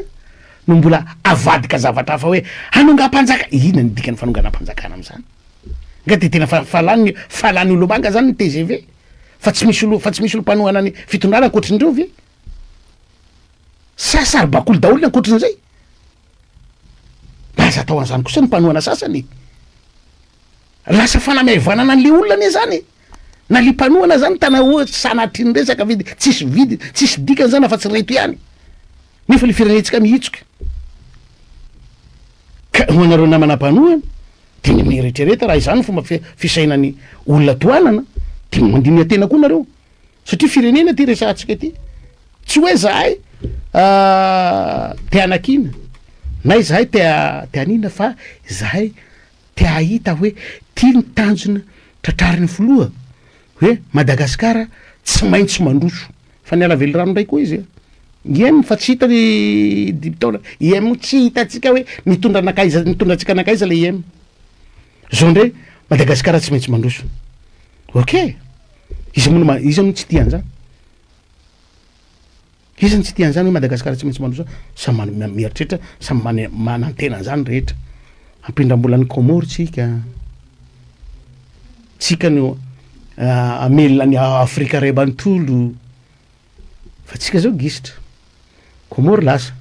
no mbola avadika zavatra hafa hoe hanongam-panjaka. Inona ny dikan'ny fanonganam-panjakana amin'izany? Nga dia tena fa fa lany fa lany olomanga zany ny tgv? Fa tsy misy olo fa tsy misy olo mpanohana ny fitondrana ankoatrin'ireo ve? Sa saribakoly daholo ny ankoatrin'izay? Mba aza atao an'izany kosa ny mpanohana sasany e! Lasa fanamaivanana an'le olona anie zany e! Na le mpanohana zany tana ohatry sanatria ny resaka ve de tsisy vidiny, tsisy dikany zany afa-tsy reto ihany. Nefa le firenentsika mihitsoka. Ka ho anareo namana mpanohana de ny mieritrereta raha izany ny fomba fisainan'ny olona tohanana de mandiniha tena koa nareo satria firenena ty resahantsika ty. Tsy hoe zahay te hanakiana na izahay te te hanina fa izahay te hahita hoe ty ny tanjona tratrarin'ny filoha hoe Madagasikara tsy maintsy mandroso. Fa niala velirano indray koa izy a. IEM fa tsy hita ny dimy taona. IEM tsy hitantsika hoe nitondra nankaiza, nitondra antsika nankaiza le IEM. Zao indray Madagasikara tsy maintsy mandroso. Ok. Iza moa no ma- iza no tsy tia an'izany? Iza no tsy tia an'izany hoe Madagasikara tsy maintsy mandroso? Samy man- ma- mieritreritra, samy mane- manantena an'izany rehetra. Hampindram-bola an'i Comores tsika. Tsika no hamelona an'i Afrika iray manontolo. Fa tsika zao gisitra. Comores lasa.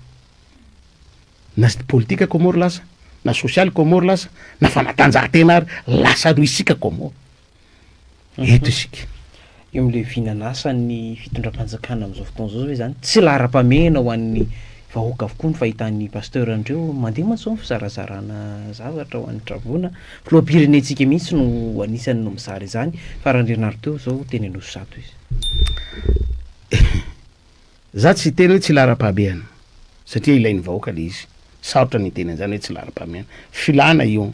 Na politika Comores lasa, na sosialy Comores lasa, na fanatanjahantena ary lasa noho isika Comores. Eto isika. Eo amin'ilay vinan'asan'ny fitondram-panjakana amin'izao fotoana izao ve izany tsy laharam-pahamehana ho an'ny vahoaka avokoa ny fahitan'ny pasteur an'ireo? Mandeha mantsy izao ny fizarazarana zavatra ho an'ny traboina. Filoham-pirenentsika mihitsy no anisan'ny no mizara izany fa raha Andrianary teo izao teny Anosizato izy. Za tsy hiteny hoe tsy laharam-pahamehana satria ilain'ny vahoaka le izy, sarotra ny hiteny an'izany hoe tsy laharam-pahamehana, filana io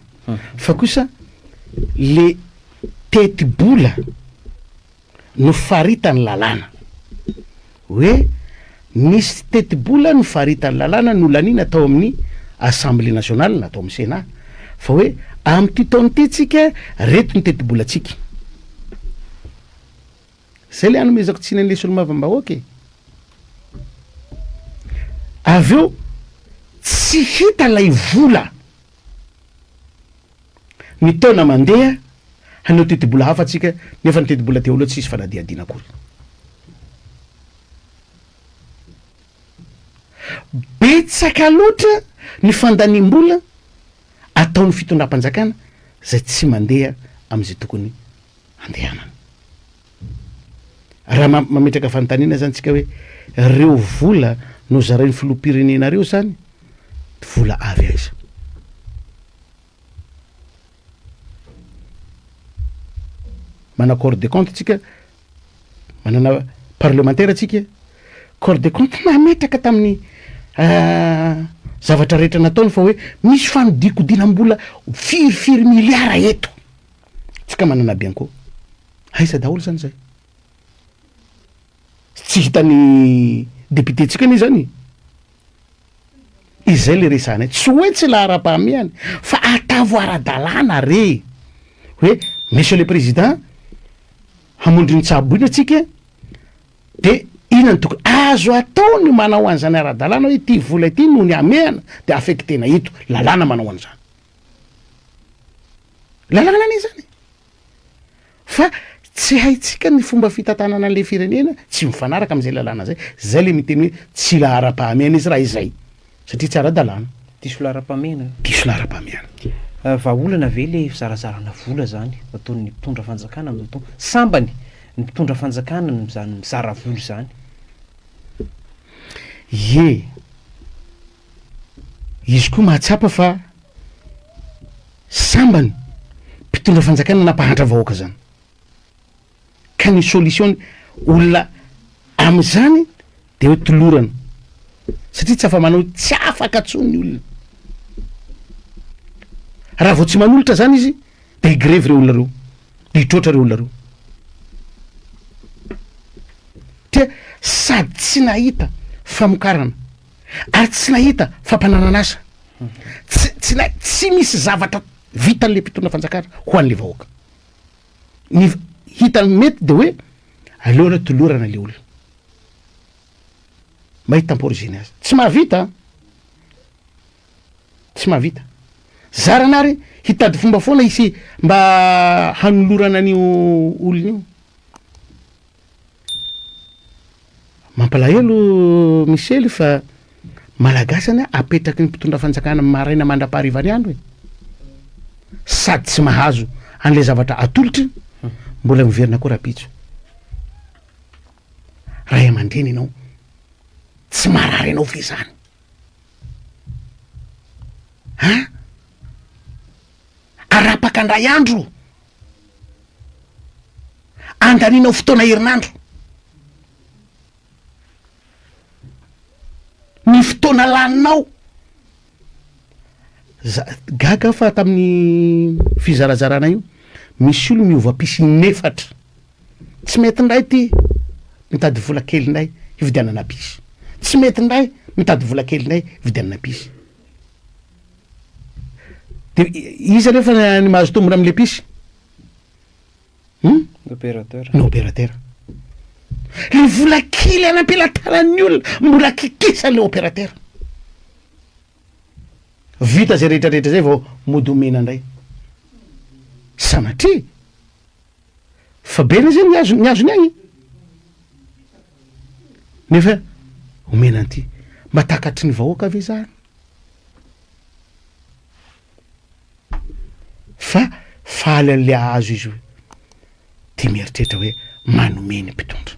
fa kosa le tetibola no faritan'ny lalàna. Hoe nisy tetibola nofaritan'ny lalàna nolaniana tao amin'ny Assemblée nationale na tao amin'ny Sénat fa hoe amin'ity taona ity tsika reto ny tetibolantsika. Zay le anomezako tsiny an'le solombavambahoaka e. Avy eo tsy hita lay vola. Ny taona mandeha hanao tetibola hafa tsika nefa ny tetibola teo aloha tsisy fanadihadiana akory. Betsaka loatra ny fandaniam-bola ataon'ny fitondram-panjakana zay tsy mandeha amin'izay tokony handehanana. Raha mametraka fanontaniana zany tsika hoe reo vola nozarain'ny filoham-pirenena reo zany vola avy aiza? Manana corps de compte tsika, manana parlemantera tsika, corps de compte nametraka tamin'ny zavatra rehetra nataony fa hoe misy fanodikodinam-bola firifiry miliara eto. Tsika manana bianco. Aiza daholo zany zay? Tsy hitan'ny député tsika anie zany e. Izay le resahanay. Tsy hoe tsy laharam-pahamehana fa atavo ara-dalàna re. Hoe monsieur le président hamondro ny tsaboina tsika de inona no tokony azo atao ny manao an'izany ara-dalàna hoe ity vola ity noho ny hamehana de affectena eto. Lalàna manao an'izany. Lalàna anie zany e. Fa tsy haintsika ny fomba fitantanana an'le firenena tsy mifanaraka am'zay lalàna zay. Zay le miteny hoe tsy laharam-pahamehana izy raha izay satria tsy ara-dalàna. Diso laharam-pahamehana. Diso laharam-pahamehana. Vahaolana ve le fizarazarana vola zany ataon'ny mpitondra fanjakana amin'izao fotoana? Sambany ny mpitondra fanjakana no izany mizara vola izany. Ie. Izy koa mahatsapa fa sambany mpitondra fanjakana nampahantra vahoaka zany. Ka ny solution olona amizany de hoe tolorana satria tsy afa-manao tsy afaka tsony ny olona. Raha vao tsy manolotra zany izy de higrevy reo olona reo, de hitroatra reo olona reo. Satria sady tsy nahita famokarana ary tsy nahita fampananan'asa, tsy tsy na tsy misy zavatra vitan'le mpitondra fanjakana ho an'le vahoaka. Ny hitany mety de hoe aleo aloha tolorana le olona mba hi-temporiser-ny azy. Tsy mahavita an! Tsy mahavita. Zarana ary hitady fomba foana hisy mba hanolorana an'io olona io. Mampalahelo Michel fa Malagasy anie apetraky ny mpitondra fanjakana maraina mandrapaharivany andro e. Sady tsy mahazo an'le zavatra atolotry mbola miverina koa rapitso. Ray aman-dreny ianao tsy marary anao ve zany? An? Arapaka ndray andro. Andaninao fotoana herinandro. Ny fotoana laninao. Za gaga aho fa tamin'ny fizarazarana io, misy olo miova pisy in'efatra. Tsy mety ndray ty mitady vola kely ndray hividianana pisy. Tsy mety ndray mitady vola kely ndray hividianana pisy. De iza nefa ny mahazo tombony amle pisy? Hum? Ny opérateur. Ny opérateur. Le vola kely any am-pelatanan'ny olona mbola kikisan'le opérateur. Vita zay rehetra rehetra zay vao mody omena ndray. Sanatria. Fa be anie zay ny azo ny azony agny. Nefa omena an'ity. Mba takatry ny vahoaka ve zany? Fa faly an'le ahazo izy hoe de mieritreritra hoe manome ny mpitondra.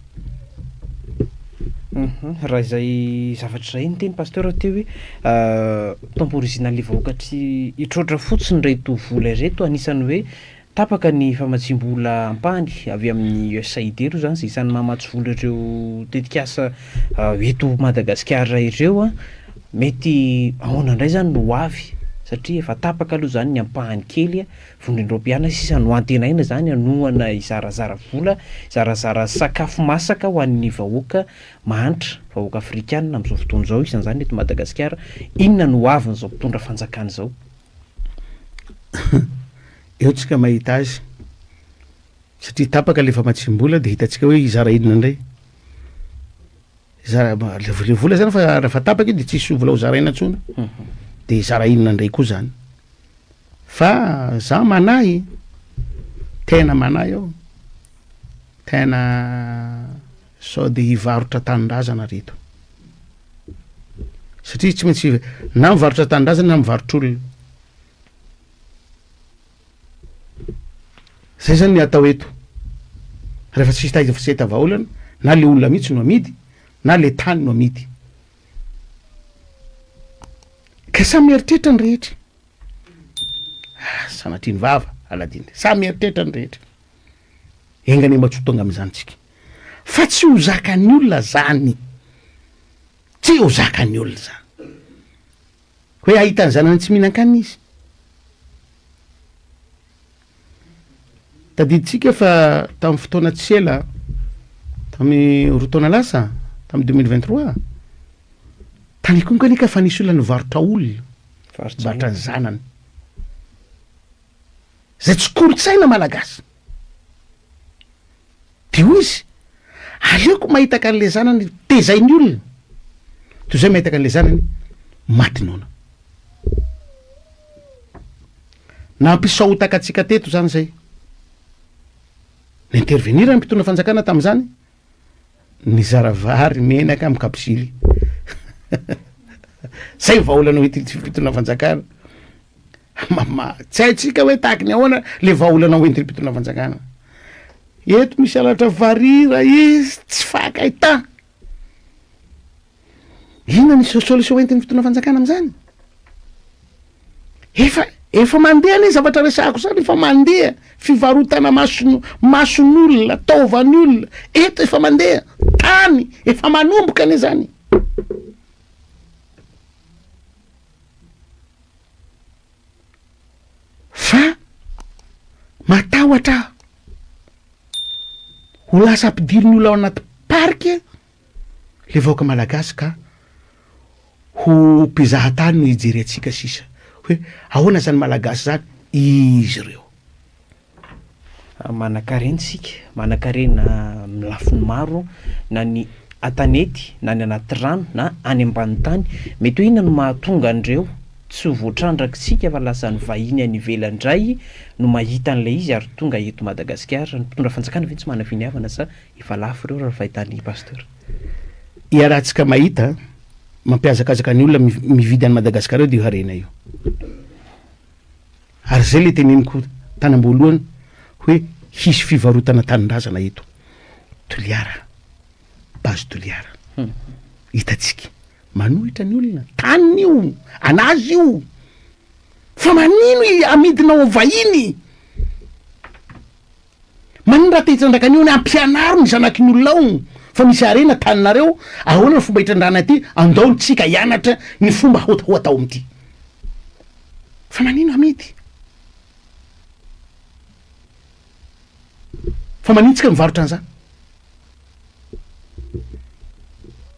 Raha izay zavatra izay ny teny Pasteur teo hoe temporiser-na le vahoaka tsy hitroatra fotsiny ireto vola ireto, anisan'ny hoe Tapaka ny famatsiam-bola ampahany avy amin'ny USAID aloha izany izay isan'ny mamatsy vola ireo tetikasa eto Madagasikara ireo. Mety ahoana indray izany no ho avy? Satria efa tapaka aloha izany ny ampahany kely, vondrona eoropeana sisa no antenaina izany hanohana hizarazara vola, hizarazara sakafo masaka ho an'ny vahoaka mahantra, vahoaka afrikana amin'izao fotoana izao, isan'izany eto Madagasikara. Inona no ho avin'izao mpitondra fanjakana izao? Eo tsika mahita azy, satria tapaka le famatsiam-bola de hitantsika hoe hizara inona indray. Zara le vola zany fa rehefa tapaka io de tsisy vola ho zaraina intsony de hizara inona indray koa zany fa za manahy tena manahy aho tena sao de hivarotra tanindrazana reto satria tsy maintsy na mivarotra tanindrazana na mivarotr'olona Zay zany ny atao eto. Rehefa tsisy taiza tsy hita vahaolana, na le olona mihitsy no amidy, na le tany no amidy. Ka samy mieritreritra ny rehetra. Ah, sanatria ny vava, aladiny. Samy mieritreritra ny rehetra. Enga anie mba tsy ho tonga amin'izany tsika. Fa tsy ho zakan'ny olona zany. Tsy ho zakan'ny olona zany. Hoe hahita ny zanany tsy mihinan-kanina izy. Tadidintsika fa tamin'ny fotoana tsy ela, tamin'ny roa taona lasa, tamin'ny 2023, tany Ikongo anie ka fa nisy olona nivarotra olona, nivarotra ny zanany. Izay tsy kolontsaina malagasy. Dia hoy izy, Aleoko mahitaka an'ilay zanany tezain'ny olona, toy izay mahitaka an'ilay zanany maty noana. Nampisaotaka antsika teto izany izay. Ni-intervenir ny mpitondra fanjakana tamin'izany, nizara vary, menaka amin'ny kapsily. Zay vahaolana hoentin'ny mpitondra fanjakana. Mama, tsy haintsika hoe tahaky ny ahoana le vahaolana hoentin'ny mpitondra fanjakana. Eto misy halatra varira izy tsy fankahita. Inona ny solution hoentin'ny mpitondra fanjakana amin'izany? Efa efa mandeha anie zavatra resahako zany, efa mandeha fivarotana maso mason'olona, taovan'ny olona, eto efa mandeha, tany efa manomboka anie zany. Fa matahotra aho ho lasa ampidirin'ny olona ao anaty parc le vahoaka malagasy ka ho mpizahatany no hijery antsika sisa hoe ahoana zany malagasy zany izy ireo. Manankarena isika, manankarena amin'ny lafiny maro na ny an-tanety na ny anaty rano na any ambany tany. Mety hoe inona no mahatonga an'ireo tsy ho voatrandrak'isika fa lasa ny vahiny any ivelany indray no mahita an'ilay izy ary tonga eto Madagasikara. Ny mpitondra fanjakana ve tsy manana finiavana sa efa lafo ireo raha ny fahitan'i Pasteur? Iarahantsika mahita, mampihazakazaka ny olona mividy an'i Madagasikara io dia io harena io. Ary zay le teneniko tany amboalohany hoe hisy fivarotana tanindrazana eto Toliara, base Toliara. Hitantsika, manohitra ny olona, taniny io, anazy io. Fa manino i amidinao vahiny? Manino raha te hitrandraka an'io ny ampianaro ny zanaky ny olona ao fa misy harena taninareo, ahoana ny fomba hitrandrahana ity, andao ny tsika hianatra ny fomba ho ho atao amin'ity. Fa manino amidy? Fa manino tsika mivarotra an'izany?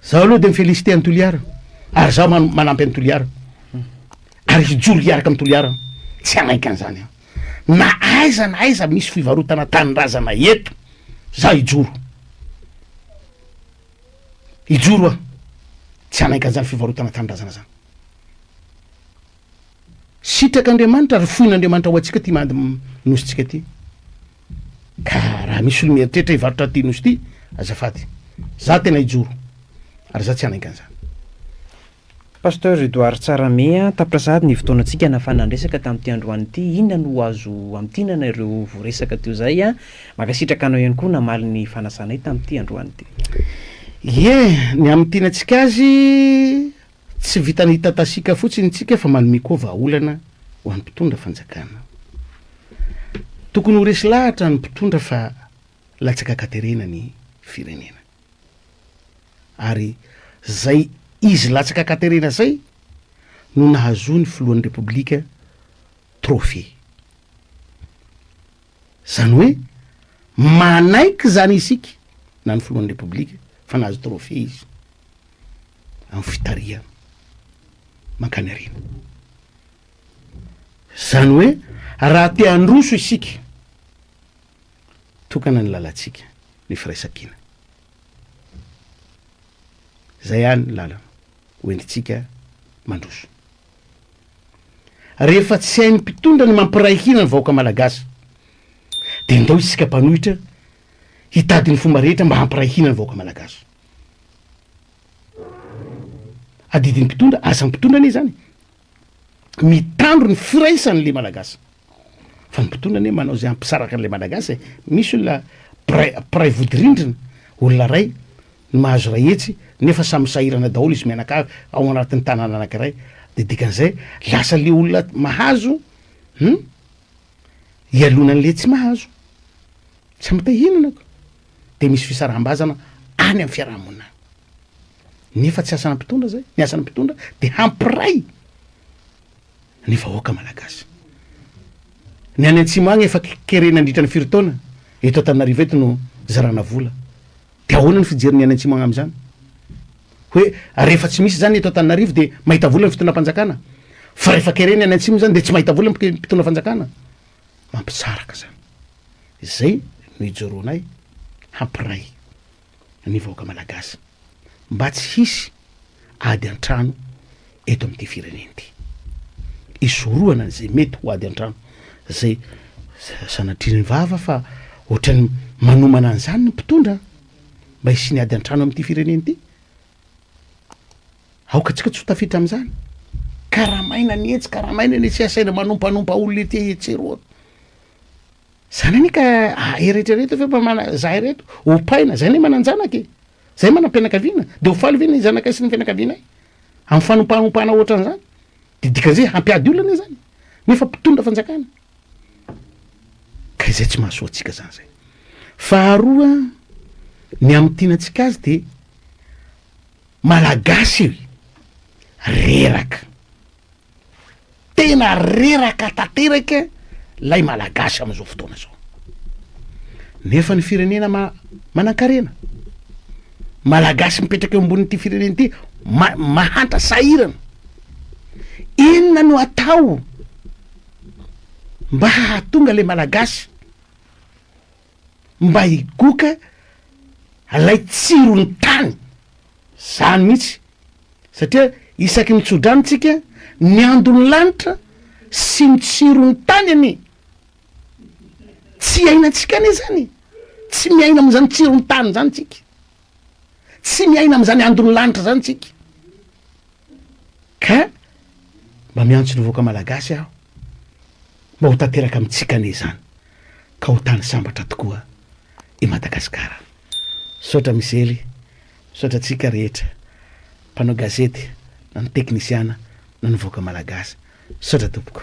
Zaho aloha dia mi-feliciter an'i Toliara ary zaho manampy an'i Toliara ary hijoro hiaraka amin'i Toliara tsy hanaiky an'izany aho. Na aiza na aiza misy fivarotana tanindrazana eto, za hijoro. Hijoro aho. Tsy hanaiky an'izany fivarotana tanindrazana zany. Sitrak'Andriamanitra ary foin'Andriamanitra ho antsika ty mady nosintsika ty. Ka raha misy olo mieritreritra hivarotra ty nosy ty, azafady. Za tena hijoro. Ary za tsy hanaiky an'izany. Pasteur Edouard Tsarahame, tapitra sahady ny fotoanantsika nahafahana niresaka tamin'ity androany ity. Inona no azo amintinana ireo voaresaka teo izay? Mankasitraka anao ihany koa namaly ny fanasanay tamin'ity androany ity. Ie, ny hamintinantsika azy, tsy vitan'ny hitatasiaka fotsiny isika fa manome koa vahaolana ho an'ny mpitondra fanjakana. Tokony ho resy lahatra ny mpitondra fa latsaka an-katerena ny firenena. Ary zay izy latsaka an-katerena zay no nahazoan'ny filohan'ny Repoblika trophée. Zany hoe manaiky zany isika na ny filohan'ny Repoblika fa nahazo trophée izy amin'ny fitarihana mankany aoriana. Zany hoe raha te handroso isika, tokana ny lalantsika, ny firaisankina. Zay ihany ny lalana hoentintsika mandroso. Rehefa tsy hain'ny mpitondra ny mampiray hina ny vahoaka malagasy dia ndao isika mpanohitra hitady ny fomba rehetra mba hampiray hina ny vahoaka malagasy. Adidin'ny mpitondra, asan'ny mpitondra anie izany mitandro ny firaisan'le malagasy. Fa ny mpitondra anie manao izay hampisaraka an'le malagasy e. Misy olona mpiray mpiray vodirindrina, olona ray no mahazo ray hetsy nefa samy sahirana daholo izy mianakavy ao anatin'ny tanàna anankiray. De dikan'izay lasa le olona mahazo hum ialonan'le tsy mahazo. Tsy mba te hihinana ko. De misy fisaraham-bazana any amin'ny fiarahamonina any. Nefa tsy asan'ny mpitondra zay, ny asan'ny mpitondra de hampiray ny vahoaka malagasy. Ny any antsimo agny efa kere nandritra ny firy taona, eto Antananarivo eto no zarana vola. De ahoana ny fijerin'ny any antsimo agny am'zany? Hoe rehefa tsy misy zany eto Antananarivo de mahita vola ny fitondram-panjakana, fa rehefa kere ny any antsimo zany de tsy mahita vola ny mpitondra fanjakana. Mampisaraka zany. Zay no ijoroanay hampiray ny vahoaka malagasy mba tsy hisy ady an-trano eto amin'ity firenena ity. Isorohana an'izay mety ho ady an-trano zay sanatria ny vava fa ohatran'ny manomana an'izany ny mpitondra mba hisian'ny ady an-trano amin'ity firenena ity. Aoka antsika tsy ho tafiditra amin'izany. Karamaina ny etsy, karamaina ny etsy, asaina manompanompa olona ety etsy eroa. Zany anie ka eritrereto ve fa mana zahay reto opaina, zay anie manan-janaka e, zay manam-pianakaviana, de ho faly ve ny zanakay sy ny fianakavianay amin'ny fanompanompana ohatran'izany? De dikan'izay hampiady olona anie zany, nefa mpitondra fanjakana. Ka izay tsy mahasoa antsika zany zay. Faharoa, ny hamintinantsika azy de Malagasy reraka. Tena reraka tanteraka lay Malagasy amizao fotoana zao. Nefa ny firenena ma- manankarena, Malagasy mipetraka eo ambonin'ity firenena ity ma- mahantra sahirana. Inona no atao mba hahatonga le Malagasy mba higoka lay tsiron'ny tany? Zany mihitsy satria isaky ny tso-drano tsika ny andon'ny lanitra sy ny tsiron'ny tany anie tsy iainantsika anie zany e, tsy miaina am'zany tsiron'ny tany zany tsika, tsy miaina am'zany andon'ny lanitra zany tsika, ka mba miantso ny vahoaka malagasy aho mba ho tanteraka amintsika anie zany ka ho tany sambatra tokoa i Madagasikara. Misaotra Misely. Misaotra antsika rehetra mpanao gazety na ny teknisiana na ny vahoaka malagasy. Misaotra tompoko.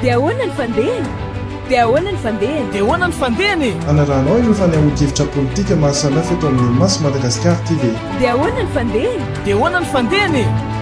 Dia ahoana ny fandehany? Dia ahoana ny fandehany? Dia ahoana ny fandehany e? Hanarahanao ireo fanehoan-kevitra politika maro samihafa eto amin'ny Maso Madagascar TV. Dia ahoana ny fandehany? Dia ahoana ny fandehany e?